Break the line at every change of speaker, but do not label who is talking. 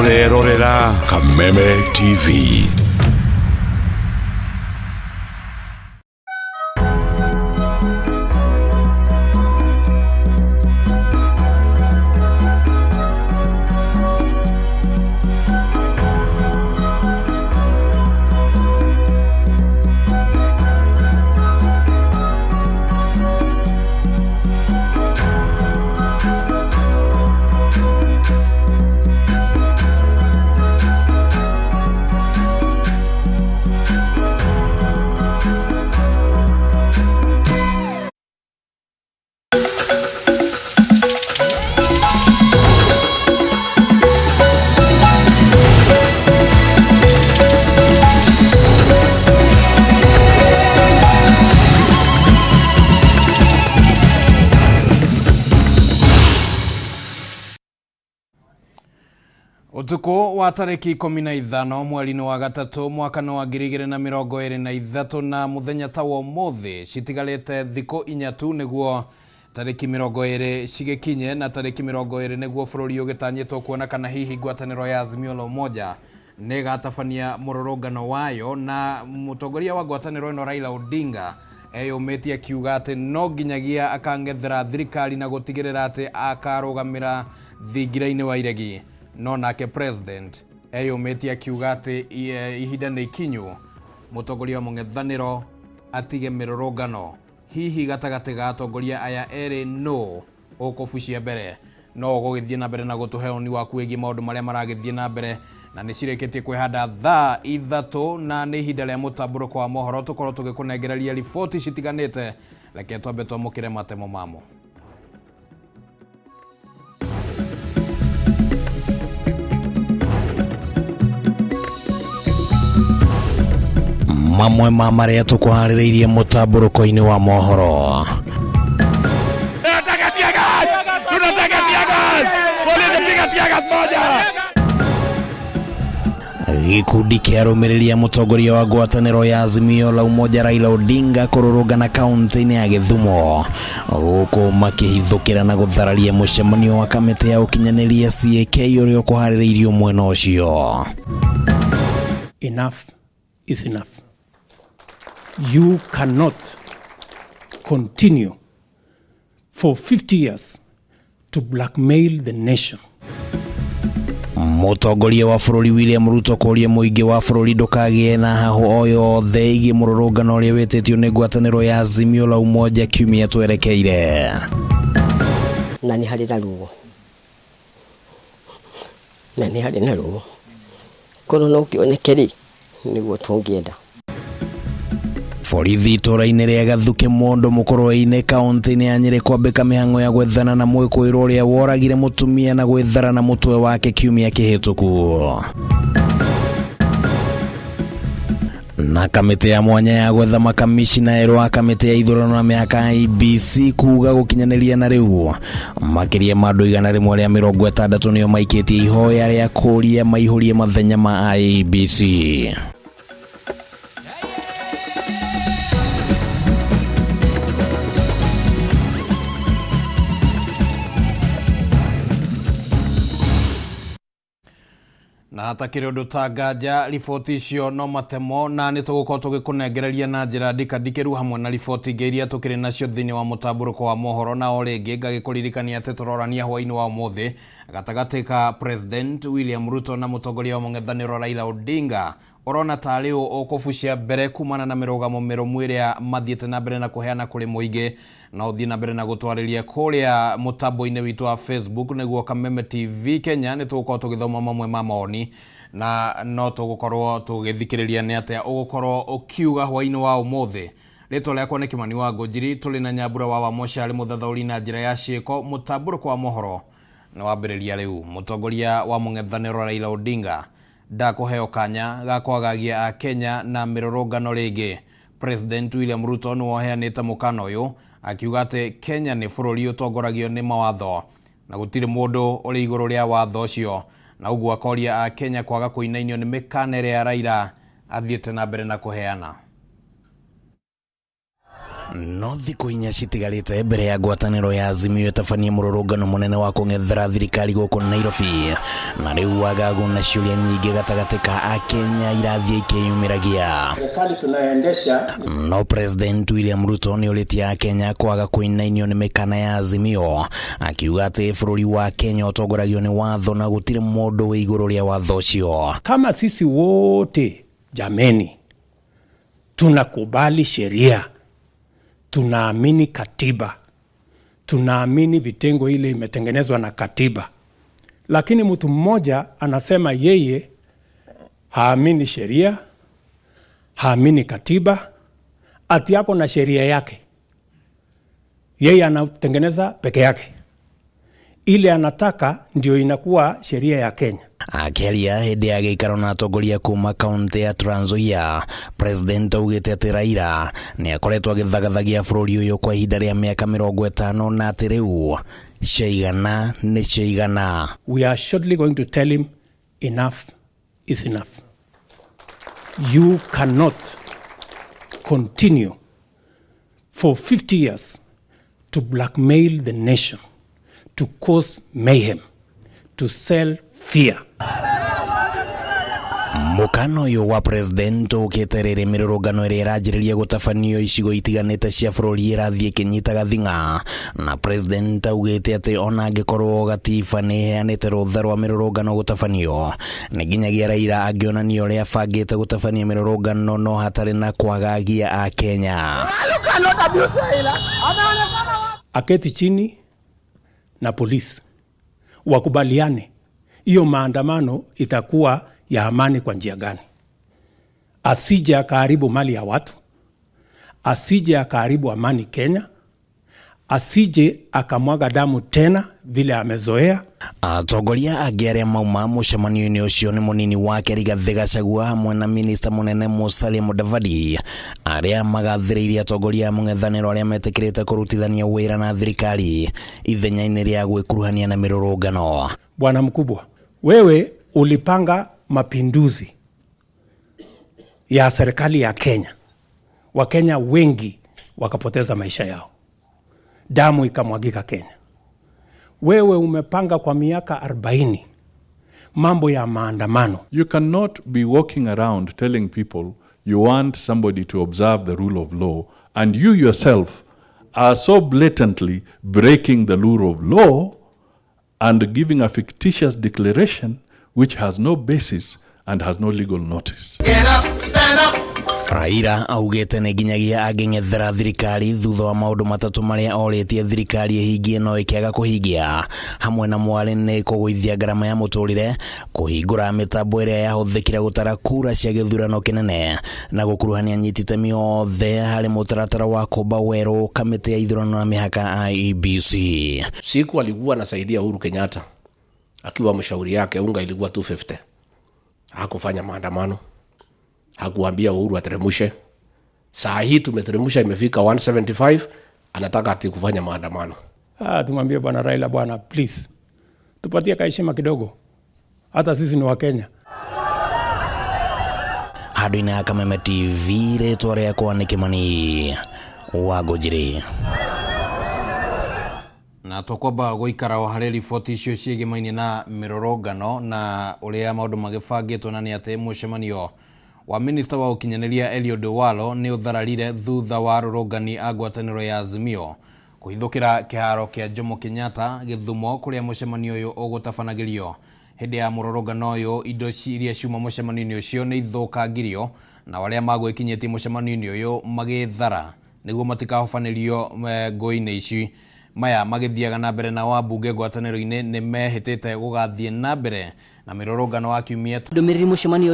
Ũrerorera Kameme TV.
Ũtukũ wa tarĩki 15 mweri-inĩ wa gatatũ mwaka-inĩ wa 2023 na mũthenya ta wa ũmũthĩ citigarĩte thikũ inya tu nĩguo tarĩki 20 cigĩkinye na tarĩki 20 nĩguo bũrũri ũgĩtanyĩtwo kuona kana hihi ngwatanĩro ya Azimio la Umoja nĩ ĩgatabania mũrũrũngano wayo na mũtongoria wa ngwatanĩro ĩno Raila Odinga eyũmĩtie akiuga atĩ no nginyagia akang'ethera thirikari na gũtigĩrĩra atĩ akarũgamĩra thingira-inĩ wa iregi. No nake president eyũmĩtie akiuga atĩ ihinda nĩ ikinyu mũtongoria wa mũng'ethanĩro atige mĩrũrũngano. Hihi gatagatĩ ga atongoria aya erĩ nũ ũkũbucia mbere? No ũgũgĩthiĩ na mbere na gũtũhe woni waku wĩgiĩ maũndũ marĩa maragĩthiĩ na mbere na nĩ cirĩkĩtie kwĩhanda thaa ithatũ na nĩ ihinda rĩa mũtambũrũko wa mohoro tũkorwo tũgĩkũnengereria riboti citiganĩte. Reke twambe twamũkĩre matemo mamo.
Mamwe ma marĩa tũkũharĩrĩirie mũtambũrũko-inĩ wa mohoro.
Tunataka tear gas! Tunataka tear gas! Polisi piga tear gas moja!
Gĩkundi kĩa arũmĩrĩri a mũtongoria wa ngwatanĩro ya Azimio la Umoja Raila Odinga kũrũrũngana kaunti-inĩ ya Gĩthumo gũkũ makĩhithũkĩra na gũthararia mũcemanio wa kamĩtĩ ya ũkinyanĩria CAK ũrĩa ũkũharĩrĩirio mwena ũcio.
Enough is enough. You cannot continue for 50 years to blackmail the nation.
Mũtongoria wa bũrũri William Ruto kũria mũingĩ wa bũrũri ndũkagĩe na hahũ o yothe ĩgiĩ mũrũrũngano ũrĩa wĩtĩtio nĩ ngwatanĩro ya Azimio la Umoja kiumia twerekeire.
Na nĩ harĩ na ruo, na nĩ harĩ na ruo, korwo no kĩoneke rĩ, nĩguo tũngĩenda.
Borithi itũra-inĩ rĩa Gathuke Mondo Mũkũrwe-inĩ kaunti-inĩ ya Nyĩrĩ kwambĩka mĩhang'o ya gwethana na mwĩkũĩrwo ũrĩa woragire mũtumia na gwĩthara na mũtwe wake kiumia kĩhĩtũku. Na kamĩtĩ ya mwanya ya gwetha makamishina erũ a kamĩtĩ ya ithurano na mĩhaka IEBC kuga gũkinyanĩria na rĩu makĩria ma andũ 160 nĩo maikĩtie ihoya rĩa kũria maihũrie mathenya ma IEBC.
Na hatakĩrĩ ũndũ ta nganja riboti icio no matemo na nĩ tũgũkorwo tũgĩkũnengereria na njĩra ndikandikĩru hamwe na riboti ingĩ iria tũkĩrĩ nacio thĩinĩ wa mũtambũrũko wa mohoro. Na o rĩngĩ ngagĩkũririkania atĩ tũrorania hwaĩ-inĩ wa ũmũthĩ gatagatĩ ka President William Ruto na mũtongoria wa mũng'ethanĩro Raila Odinga. Ũrona tarĩ ũ ũkũbucia mbere kumana na mĩrũgamo mĩrũmu ĩrĩa mathiĩte na mbere na kũheana kũrĩ mũingĩ? No ũthiĩ na mbere na gũtwarĩria kũrĩa mũtambo-inĩ witũ wa Facebook nĩguo Kameme TV Kenya. Nĩ tũgũkorwo tũgĩthoma mamwe ma mawoni na no tũgũkorwo tũgĩthikĩrĩria nĩ atĩa ũgũkorwo ũkiuga hwaĩ-inĩ wa ũmũthĩ. Rĩtwa rĩakwa nĩ Kĩmani wa Ngũnjiri, tũrĩ na Nyambura wa Wamosha arĩ mũthathaũri na njĩra ya ciĩko. Mũtambũrũko wa mohoro nĩ wambĩrĩria rĩu. Mũtongoria wa mũng'ethanĩro Raila Odinga ndakũheo kanya ga kwagagia Akenya na mĩrũrũngano rĩngĩ. President William Ruto nĩwe ũheanĩte mũkana ũyũ akiuga atĩ Kenya nĩ bũrũri ũtongoragio nĩ mawatho na gũtirĩ mũndũ ũrĩ igũrũ rĩa watho ũcio, na ũguo akoria Akenya kwaga kũinainio nĩ mĩkana ĩrĩa Raila athiĩte na mbere na kũheana.
No thikũ 4 citigarĩte mbere ya ngwatanĩro ya Azimio ĩtabanie mũrũrũngano mũnene wa kũng'ethera thirikari gũkũ Nairobi, na rĩu wagagu na ciũria nyingĩ gatagatĩ ka Akenya irathiĩ ikĩyumĩragia.
Serikali tunayoendesha.
No President William Ruto nĩ ũrĩtie Akenya kwaga kũinainio nĩ mĩkana ya Azimio, akiuga atĩ bũrũri wa Kenya ũtongoragio nĩ watho na gũtirĩ mũndũ wĩ igũrũ rĩa watho ũcio.
Kama sisi wote jameni, tunakubali sheria, tunaamini katiba, tunaamini vitengo ile imetengenezwa na katiba, lakini mtu mmoja anasema yeye haamini sheria, haamini katiba, ati yako na sheria yake, yeye anatengeneza peke yake, ile anataka ndio inakuwa sheria ya Kenya.
Akĩaria hĩndĩ ya gĩikaro na atongoria kuma kaunti ya Trans Nzoia, President augĩte atĩ Raila nĩ akoretwo agĩthagathagia bũrũri ũyũ kwa ihinda rĩa mĩaka 50 na atĩ rĩu ciaigana nĩ ciaigana.
We are shortly going to tell him enough is enough. You cannot continue for 50 years to blackmail the nation, to cause mayhem, to sell fear.
Mũkana ũyũ wa president ũkĩte rĩrĩ mĩrũrũngano ĩrĩa ĩranjĩrĩria gũtabanio icigo itiganĩte cia bũrũri ĩrathiĩ ĩkĩnyitaga thing'a, na president augĩte atĩ ona angĩkorwo gatiba nĩ ĩheanĩte rũtha rwa mĩrũrũngano gũtabanio, nĩ nginyagia Raila angĩonania ũrĩa abangĩte gũtabania mĩrũrũngano no hatarĩ na kwagagia Akenya.
Aketi chini na polisi wakubaliane hiyo maandamano itakuwa ya amani kwa njia gani, asije akaharibu mali ya watu, asije akaharibu amani Kenya, asije akamwaga damu tena vile amezoea.
Atongoria angĩ arĩa mauma mũcemanio-inĩ ũcio nĩ mũnini wake Rigathĩ Gachagua hamwe na minista mũnene Musalia Mudavadi, arĩa magathĩrĩirie atongoria a mũng'ethanĩro arĩa metĩkĩrĩte kũrutithania wĩra na thirikari ithenya-inĩ rĩa gwĩkuruhania na mĩrũrũngano.
Bwana mkubwa, wewe ulipanga mapinduzi ya serikali ya Kenya, Wakenya wengi wakapoteza maisha yao, damu ikamwagika Kenya. Wewe umepanga kwa miaka 40 mambo ya maandamano.
You cannot be walking around telling people you want somebody to observe the rule of law and you yourself are so blatantly breaking the rule of law and giving a fictitious declaration which has no basis and has no legal notice.
Raila augĩte nĩ nginyagia angĩng'ethera thirikari thutha wa maũndũ matatũ marĩa orĩtie thirikari ĩhingie no ĩkĩaga kũhingia, hamwe na mwarĩ nĩ kũgũithia ngarama ya mũtũrĩre, kũhingũra mĩtambo ĩrĩa yahũthĩkire gũtara kura cia gĩthurano kĩnene, na gũkuruhania anyiti itemi othe harĩ mũtaratara wa kũmba werũ kamĩtĩ ya ithurano na mĩhaka IEBC.
Siku alikuwa anasaidia Uhuru Kenyatta akiwa mshauri yake, unga ilikuwa 250. Hakufanya maandamano, hakuambia Uhuru ateremushe. Saa hii tumeteremusha imefika 175, anataka ati kufanya maandamano.
Tumwambie bwana Raila, bwana please, tupatie kaheshima kidogo, hata sisi ni Wakenya.
Handũ-inĩ ha Kameme TV, rĩtwa rĩakwa nĩ Kĩmani wa Ngũnjiri.
Na tũkwamba gũikara o harĩ riboti icio ciĩgĩmainie na mĩrũrũngano na ũrĩa maũndũ magĩbangĩtwo, na nĩ atĩ mũcemanio wa minista wa ũkinyanĩria Eliud Owalo nĩ ũthararire thutha wa arũrũngani a ngwatanĩro ya Azimio kũhithũkĩra kĩharo kĩa Jomo Kenyatta Gĩthumo kũrĩa mũcemanio ũyũ ũgũtabanagĩrio. Hĩndĩ ya mũrũrũngano ũyũ indo iria ciuma mũcemanio-inĩ ũcio nĩ ithũkangirio na arĩa magwĩkinyĩtie mũcemanio-inĩ ũyũ magĩthara nĩguo matikahobanĩrio ngũĩ-inĩ ici. Maya magĩthiaga na mbere na wambunge ngwatanĩro-inĩ nĩ mehĩtĩte gũgathiĩ na mbere na mĩrũrũngano wa kiumia.
Ndũmĩrĩri mũcemanio.